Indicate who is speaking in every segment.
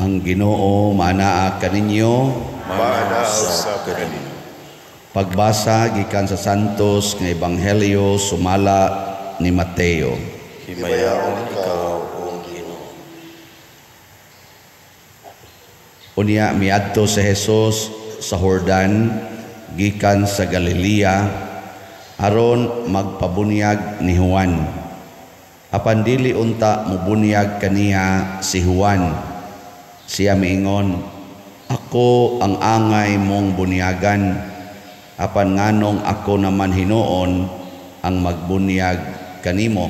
Speaker 1: Ang Ginoo maanaa kaninyo.
Speaker 2: Maanaa usab kaninyo.
Speaker 1: Pagbasa gikan sa Santos nga Ebanghelyo sumala ni Mateo.
Speaker 2: Himayaon ikaw, o Ginoo.
Speaker 1: Unya miadto si Jesus sa Jordan gikan sa Galilea aron magpabunyag ni Juan. Apan dili unta mobunyag kaniya si Juan. Siya miingon, "Ako ang angay mong bunyagan, apan nganong ako naman hinuon ang magbunyag kanimo?"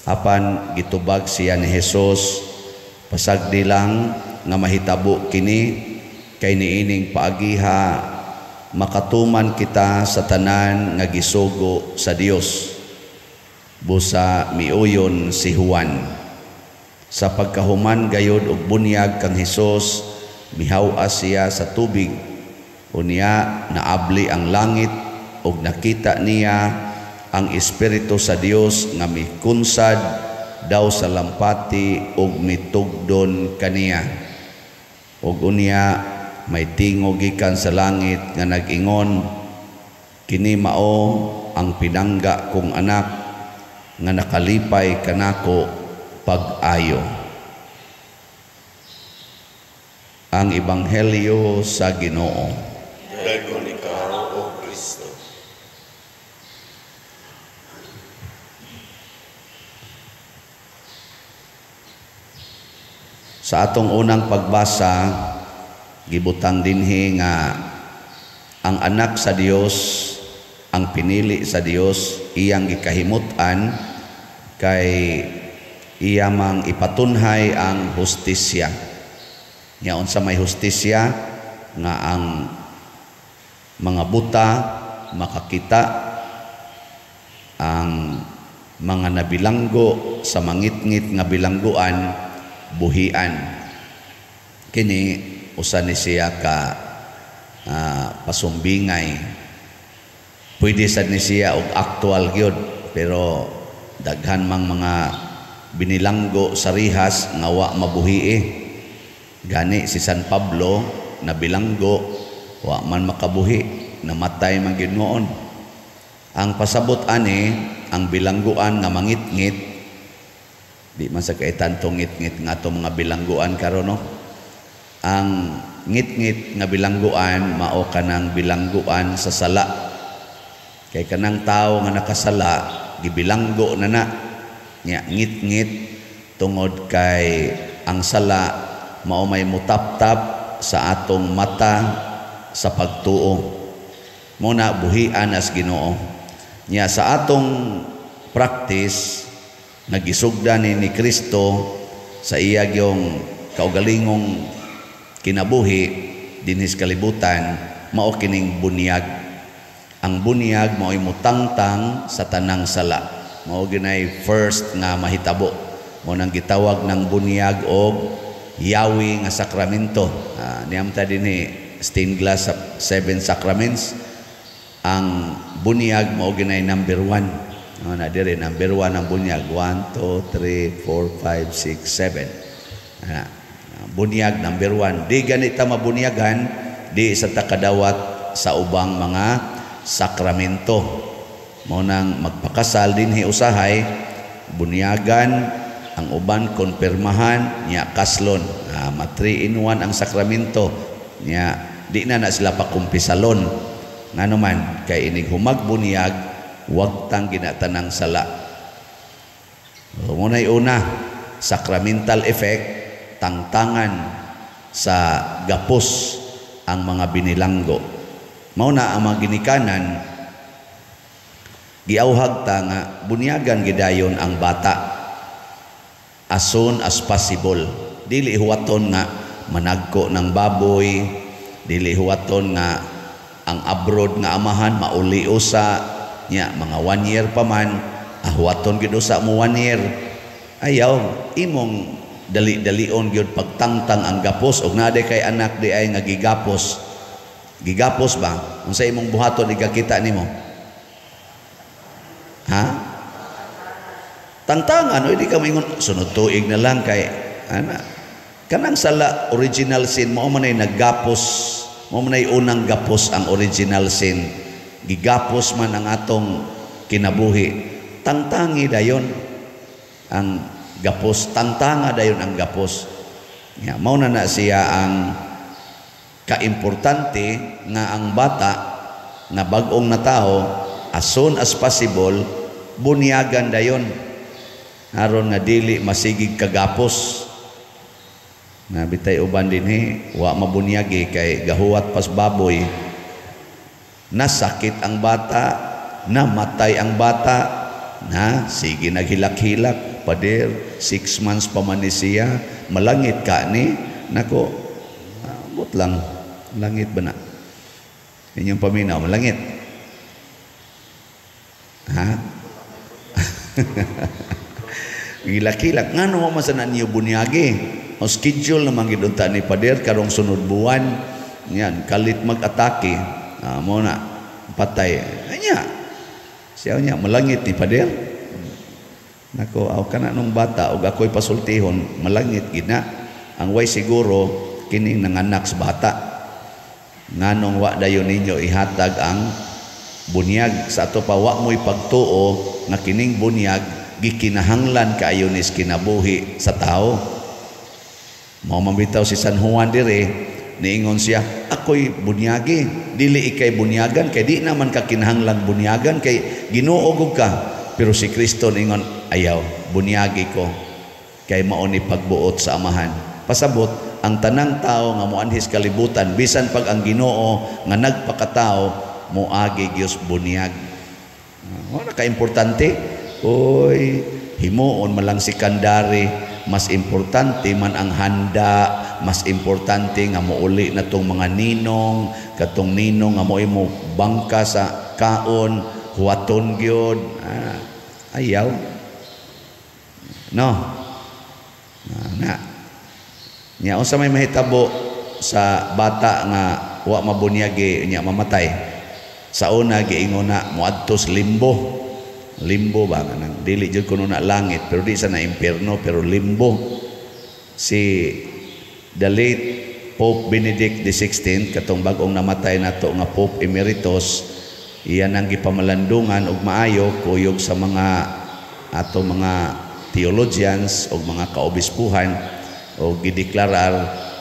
Speaker 1: Apan gitubag siya ni Jesus, "Pasagdi lang nga mahitabo kini, kay niining paagiha makatuman kita sa tanan nga gisugo sa Dios." Busa miuyon si Juan. Sa pagkahuman gayod og bunyag kang Hesus, mihaw-as siya sa tubig. Unya naabli ang langit ug nakita niya ang Espiritu sa Dios nga mikunsad daw sa lampati ug mitugdon kaniya. Ug unya may tingog gikan sa langit nga nag-ingon, "Kini mao ang pinangga kong anak nga nakalipay kanako pag-ayo." Ang Ebanghelyo sa Ginoo.
Speaker 2: Dayon ikaw, O Kristo.
Speaker 1: Sa atong unang pagbasa, gibutang dinhi nga ang anak sa Dios, ang pinili sa Dios, iyang gikahimut-an kay iya mang ipatunhay ang hustisya. Nya unsa may hustisya? Nga ang mga buta makakita, ang mga nabilanggo sa mangitngit nga bilangguan buhian. Kini usa ni siya ka pasumbingay. Pwede sad ni siya og aktual gyud, pero daghan mang mga binilanggo sa rihas nga wa mabuhi. Gani si San Pablo nabilanggo, wa man makabuhi, namatay man gyud noon. Ang pasabot ani, ang bilangguan nga mangitngit, di man sa kaitan tong ngitngit nga atong mga bilangguan karon, no? Ang ngitngit nga bilangguan mao kanang bilangguan sa sala. Kay kanang tawo nga nakasala, gibilanggo na na. Nya ngitngit tungod kay ang sala mao may mutaptap sa atong mata sa pagtuo. Muna buhian as Ginoo. Nya sa atong practice nagisugda ni Kristo sa iya gyong kaugalingong kinabuhi dinhi sa kalibutan, mao kining bunyag. Ang bunyag mao'y mutangtang sa tanang sala. Mao ginay first nga mahitabo. Mao nang gitawag ng bunyag og yawi nga sakramento. Niyam ta dinhi stained glass sa 7 sacraments. Ang bunyag mao ginay number 1. Na dire number 1 ang bunyag. 1, 2, 3, 4, 5, 6, 7. Bunyag number 1. Di ganita mabunyagan, di sa takadawat sa ubang mga sakramento. Mao nang magpakasal dinhi usahay, bunyagan ang uban, konpirmahan nya kaslon. Ma 3 in 1 ang sakramento. Nya di na na sila pakumpisalon. Ngano man kay inig humagbuniyag, wag tang ginatanang sala. So, muna'y una, sacramental effect, tangtangan sa gapos ang mga binilanggo. Mao na ang mga ginikanan, giauhag ta nga bunyagan gidayon ang bata as soon as possible. Dili huwaton nga managko ng baboy, dili huwaton nga ang abroad nga amahan mauli usa nya mga 1 year pa man, huwaton gid usa mo 1 year. Ayaw imong dali-dalion gyud pagtangtang ang gapos og naa kay anak di ay nga gigapos. Gigapos ba? Unsa imong buhaton igakita nimo? Ha? Tangtangan, o hindi ka maingon, sunod tuig na lang kay ana. Kanang sala, original sin, mao man ay naggapos, mao man ay unang gapos ang original sin. Gigapos man ang atong kinabuhi. Tangtangi dayon ang gapos, tangtanga dayon ang gapos. Ya, mao na na siya ang kaimportante nga ang bata nga bag-ong natawo, as soon as possible bunyagan dayon aron nga dili masigig kagapos. Na bitay uban dinhi wa mabunyagi kay gahuwat pas baboy, nasakit ang bata, namatay ang bata, na sige naghilak-hilak, "Pader, 6 months pa man ni siya, malangit ka ni." Nako, abot lang, langit ba na inyong paminaw? Malangit ha? Gilak-hilak ngano man sa niyo bunyagi? O schedule naman gid unta ni pader karong sunod buwan yan, kalit mag-atake, mo na patay anya siya niya, malangit ni pader. Nako, aw kana nung bata og ako'y pasultihon, malangit gid na. Ang way siguro kining nanganak sa bata, nganong wa dayon ninyo ihatag ang bunyag? Sa ato pa wa mo'y pagtuo nga kining bunyag gikinahanglan kaayo nis kinabuhi sa tao. Mao man bitaw si San Juan dire, niingon siya, "Ako'y bunyagi, dili ikay bunyagan kay di naman ka kinahanglan bunyagan kay Ginoo ka." Pero si Kristo niingon, "Ayaw, bunyagi ko kay mao ni pagbuot sa Amahan." Pasabot ang tanang tao nga moanhis kalibutan, bisan pag ang Ginoo nga nagpakatao, moagi gyud bunyag. Wala ka importante. Oy, himuon man lang si Kandari, mas importante man ang handa, mas importante nga mouli na tong mga ninong, katong ninong nga mo mo bangka sa kaon, huwaton gyud. Ayaw. No. Na. Nya unsa may mahitabo sa bata nga wa mabunyagi nya mamatay? Sa una giingon na moadto sa limbo. Limbo ba, kanang dili jud kuno na langit pero di sa na impierno, pero limbo. Si the late Pope Benedict XVI, katong bag-ong namatay nato nga Pope Emeritus, iyan ang gipamalandungan og maayo kuyog sa mga ato mga theologians og mga kaobispuhan o gideklarar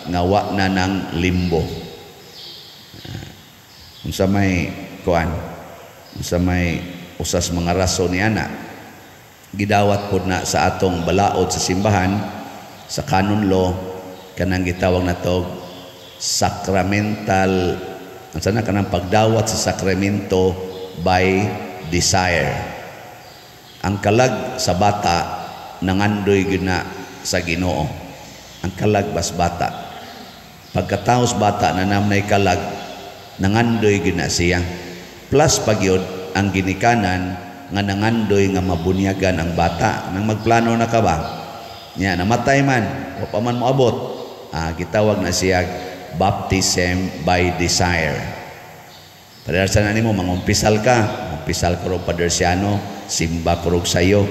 Speaker 1: nga wa na ng limbo. Unsa may kuan, unsa may usas mga rason ni ana, gidawat pod na sa atong balaod sa simbahan, sa canon law, kanang gitawag nato sacramental, unsa na, kanang pagdawat sa sakramento by desire. Ang kalag sa bata nangandoy gyud na sa Ginoo. Ang kalag bas bata, pagkataos bata na namnay kalag, nangandoy gyud na siya. Plus pagyud ang ginikanan nga nangandoy nga mabunyagan ang bata. Nang magplano na ka ba nya, namatay man, wa pa man moabot, gitawag na siya baptism by desire. Pader sa nimo mangumpisal ka, mangumpisal ka rog padersiano, simba ko rog sayo,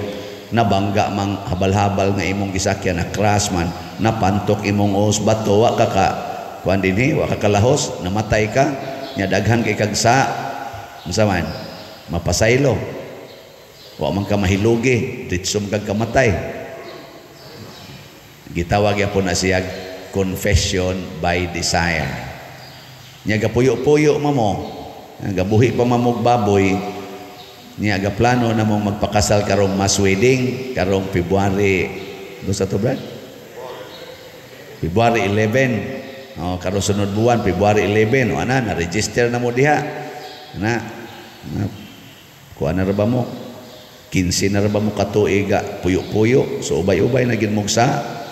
Speaker 1: nabangga mang habal-habal nga imong gisakyan, na crash man, napantok imong os bato, wa ka ka kuan dinhi, wa ka kalahos, namatay ka nya, daghan kay kag sa unsa man, mapasaylo, wa man ka mahilugi, ditso man kag kamatay. Gitawag yapon na siya confession by desire. Nya gapuyo-puyo mo, gabuhi pa mamog baboy, niya gaplano na mong magpakasal karong mass wedding karong February do sa to, Brad? February 11. Oh, karon sunod buwan, February 11. O ana, na register na mo diha. Na, na kuha na ra ba mo? 15 na ra ba mo katuig puyo-puyo? So ubay-ubay na gid mo sa.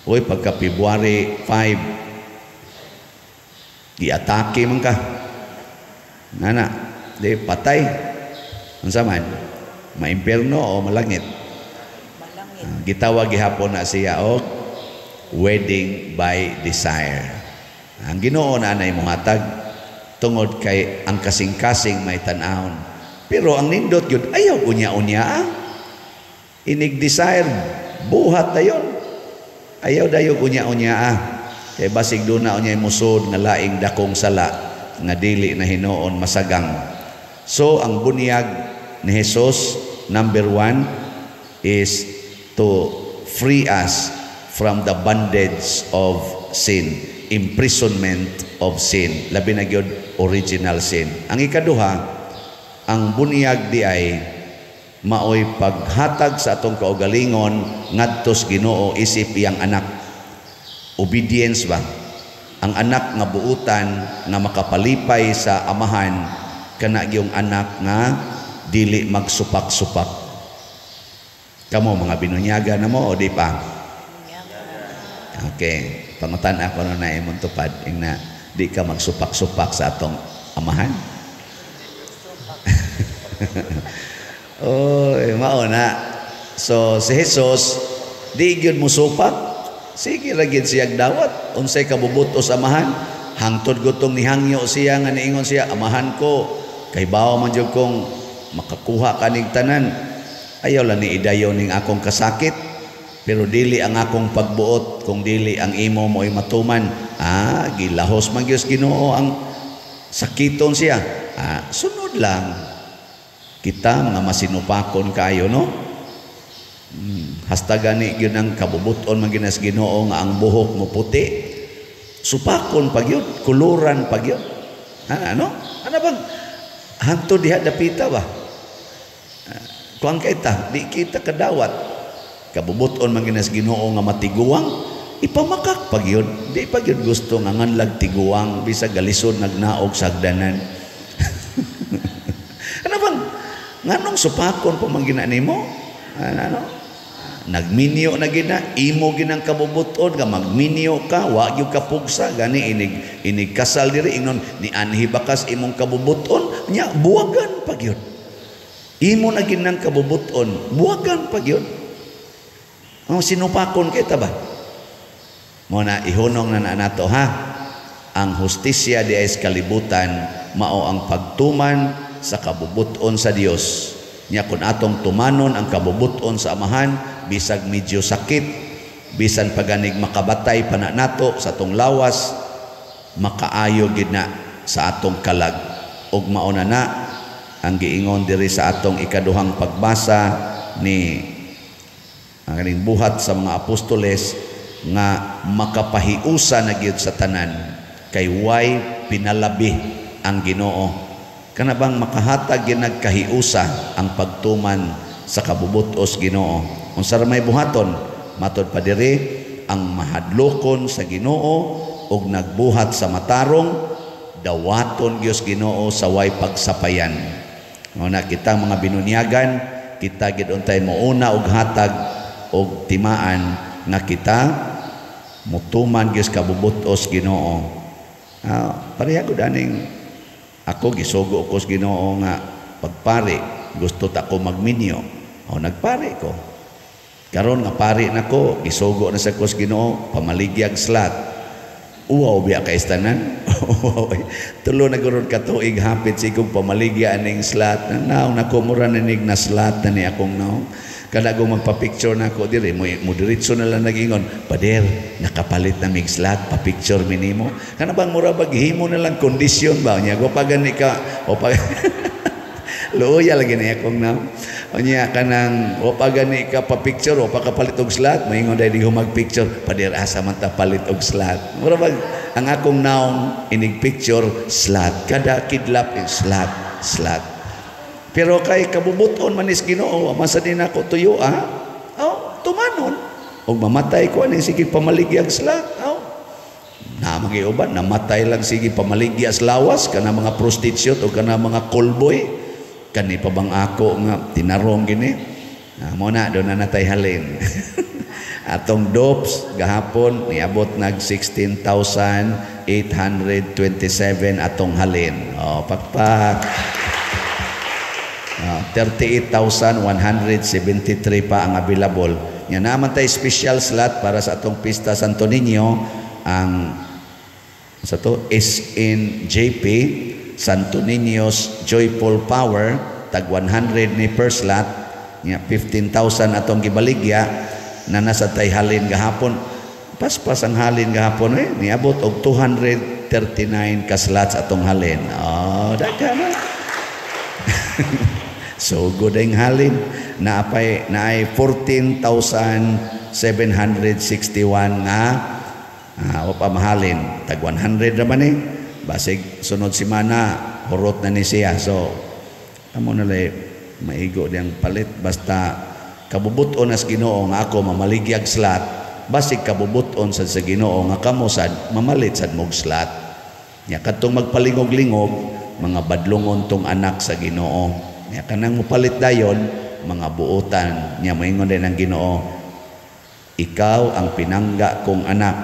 Speaker 1: Uy, pagka February 5, giatake man ka. Nana, di patay. Unsa man? Maimpierno o malangit?
Speaker 3: Malangit.
Speaker 1: Gitawag gihapon na siya og wedding by desire. Ang Ginoo na anay mohatag tungod kay ang kasing-kasing may tan-awon. Pero ang nindot gyud, ayaw unya-unya ah. Inig desire, buhat dayon. Ayaw dayog unya-unya ah. Kay basig duna unya musod nga laing dakong sala nga dili na hinuon masagang. So ang bunyag ni Jesus, number one, is to free us from the bondage of sin, imprisonment of sin, labi na gyud original sin. Ang ikaduha, ang bunyag di ay maoy paghatag sa atong kaugalingon ngadto sa Ginoo isip iyang anak. Obedience ba? Ang anak nga buutan nga makapalipay sa amahan, kana gyung anak nga dili magsupak-supak. Kamo, mga binunyaga na mo o di pa? Okay, pangutan ako no na imong tupad ing na di ka magsupak-supak sa atong amahan. Oy, mao na. So si Jesus di gyud musupak. Sige ra gyud siyag dawat unsay kabubuto sa amahan. Hangtod gutong nihangyo siya nga niingon siya, "Amahan ko, kay bawo man jud kong makakuha kanig tanan. Ayaw lang ni idayon ning akong kasakit, pero dili ang akong pagbuot kung dili ang imo mo'y matuman." Ah, gilahos man gyud Ginoo ang sakiton siya. Ah, sunod lang. Kita mga masinupakon kayo, no? Hasta gani gyud ang kabubuton man gyud sa Ginoo nga ang buhok mo puti. Supakon pa gyud, kuluran pa gyud. Ah, ano? Ano bang hangtod diha dapita ba? Kuang kita, di kita kadawat. Kabubuton man gyud sa Ginoo nga matiguang, ipamakak pa gyud. Di pa gyud gusto nga nganlag tiguang bisag galisod nagnaog sa hagdanan. Ano bang nganong supakon pa man gina nimo? Ano, ano? Nagminyo na gina, imo ginang kabubuton nga magminyo ka, wa gyud ka pugsa gani inig inig kasal diri, ingnon ni anhi bakas imong kabubuton nya, buwagan pa gyud. Imo na ginang kabubuton, buwagan pa gyud. Oh, sinupakon kita ba? Mo na ihunong na na nato ha. Ang hustisya di ay sa kalibutan mao ang pagtuman sa kabubuton sa Dios. Nya kun atong tumanon ang kabubuton sa Amahan, bisag medyo sakit, bisan paganig makabatay pa na nato sa atong lawas, makaayo gid na sa atong kalag. Ug mao na na ang giingon diri sa atong ikaduhang pagbasa ni ang kaning Buhat sa mga Apostoles nga makapahiusa na gyud sa tanan kay way pinalabi ang Ginoo. Kana bang makahatag gyud nagkahiusa ang pagtuman sa kabubutos Ginoo. Unsa ra may buhaton? Matod pa diri, ang mahadlokon sa Ginoo ug nagbuhat sa matarong, dawaton gyud Ginoo sa way pagsapayan. Mao na kita mga binunyagan, kita gid untay mouna og hatag og timaan nga kita mutuman gyud kabubutos Ginoo. Pareha gud aning ako, gisugo ko sa Ginoo nga pagpari, gusto ta ko magminyo. O nagpari ko. Karon nga pari nako, gisugo na sa ko sa Ginoo pamaligyag slot. Uwaw biya kay tanan. Tulo na gurod ka tuig hapit sigog pamaligya aning slot. Naong nako, mura na nig na slot na ni akong naong. Kada ko magpa-picture na ako diri, mo diretso na lang nagingon, "Pader, nakapalit na mig slot, pa-picture minimo." Kana bang mura bag himo na lang kondisyon ba niya, go pa gani ka o pa luoya lagi na akong naong. Unya kanang o pa gani ka pa-picture o pa kapalit og slot, moingon dai di mag-picture, "Pader, asa man ta palit og slot?" Mura bag ang akong naong inig picture slot, kada kidlap slot, slot. Pero kay kabubuton manis Ginoo, masa din ako tuyo ah. Oh, tumanon. Og mamatay ko ani sige pamaligyag slot. Oh. Na mga uban namatay lang sige pamaligya sa lawas kana mga prostitute o kana mga callboy, kani pa bang ako nga tinarong gini. Ah, mo na do na natay halin. Atong dopes gahapon niabot nag 16,827 atong halin. Oh, pakpak. 38,173 pa ang available. Nya naman tay special slot para sa atong Pista Santo Niño, ang sa to SNJP, Santo Niño's Joyful Power, tag 100 ni per slot. Nya 15,000 atong gibaligya na nasa tay halin gahapon. Paspas ang halin gahapon eh. Niabot og 239 ka slots atong halin. Oh, daghan na. So good ang halin. Naapay naay 14,761 nga wa pa mahalin. Tag 100 ra man eh. Basig sunod semana hurot na ni siya. So amo na lay maigo diyang palit basta kabubuton as Ginoo nga ako mamaligyag slot, basig kabubuton sad sa Ginoo nga kamo sad mamalit sad mog slot. Nya kadtong magpalingog-lingog, mga badlongon tong anak sa Ginoo. Nya kanang mopalit dayon, mga buotan. Nya moingon din ang Ginoo, "Ikaw ang pinangga kong anak,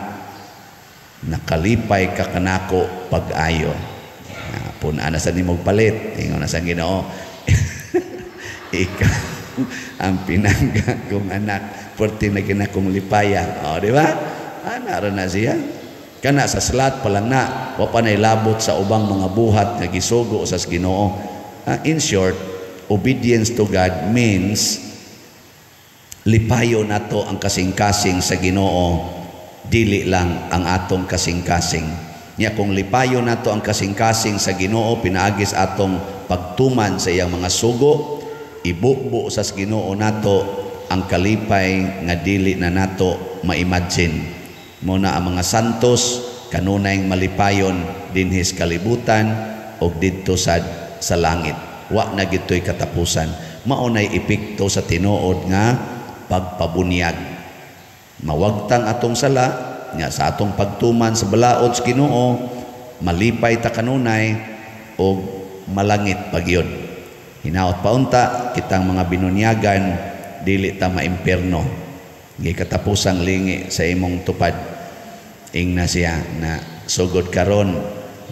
Speaker 1: nakalipay ka kanako pag-ayo." Pun-a na sa nimog palit, ingon na sa Ginoo, "Ikaw ang pinangga kong anak, perti na kinakong lipaya." O, di ba? Ana ra na siya. Kana sa slot pa lang na, wa pa na'y labot sa ubang mga buhat nga gisugo sa Ginoo. In short, obedience to God means lipayo nato ang kasing-kasing sa Ginoo, dili lang ang atong kasing-kasing. Nya kung lipayo nato ang kasing-kasing sa Ginoo pinaagis atong pagtuman sa iyang mga sugo, ibubo sa Ginoo nato ang kalipay nga dili na nato ma-imagine. Mo na ang mga santos kanunay malipayon dinhis kalibutan og didto sad sa langit. Wa na gito'y katapusan. Mao nay epekto sa tinuod nga pagpabunyag. Mawagtang atong sala nga sa atong pagtuman sa balaod sa Ginoo, malipay ta kanunay og malangit pagyud. Hinaot paunta kitang mga binunyagan dili ta maimpierno. Gikatapusang lingi sa imong tupad. Ingna siya na sugod karon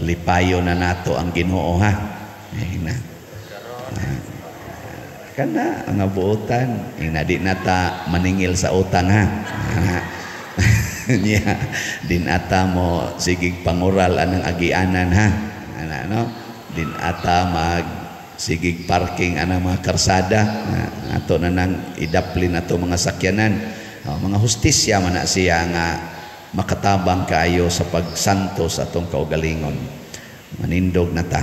Speaker 1: lipayo na nato ang Ginoo ha. Ingna. Kana ang buotan, ingna di nata maningil sa utang ha. Nya din ata mo sigig pangural anang agianan ha. Ana no? Din ata mag sigig parking anang mga karsada, ato na nang idaplin ato mga sakyanan. Oh, mga hustisya man na siya nga makatabang kaayo sa pagsantos atong kaugalingon. Manindog na ta.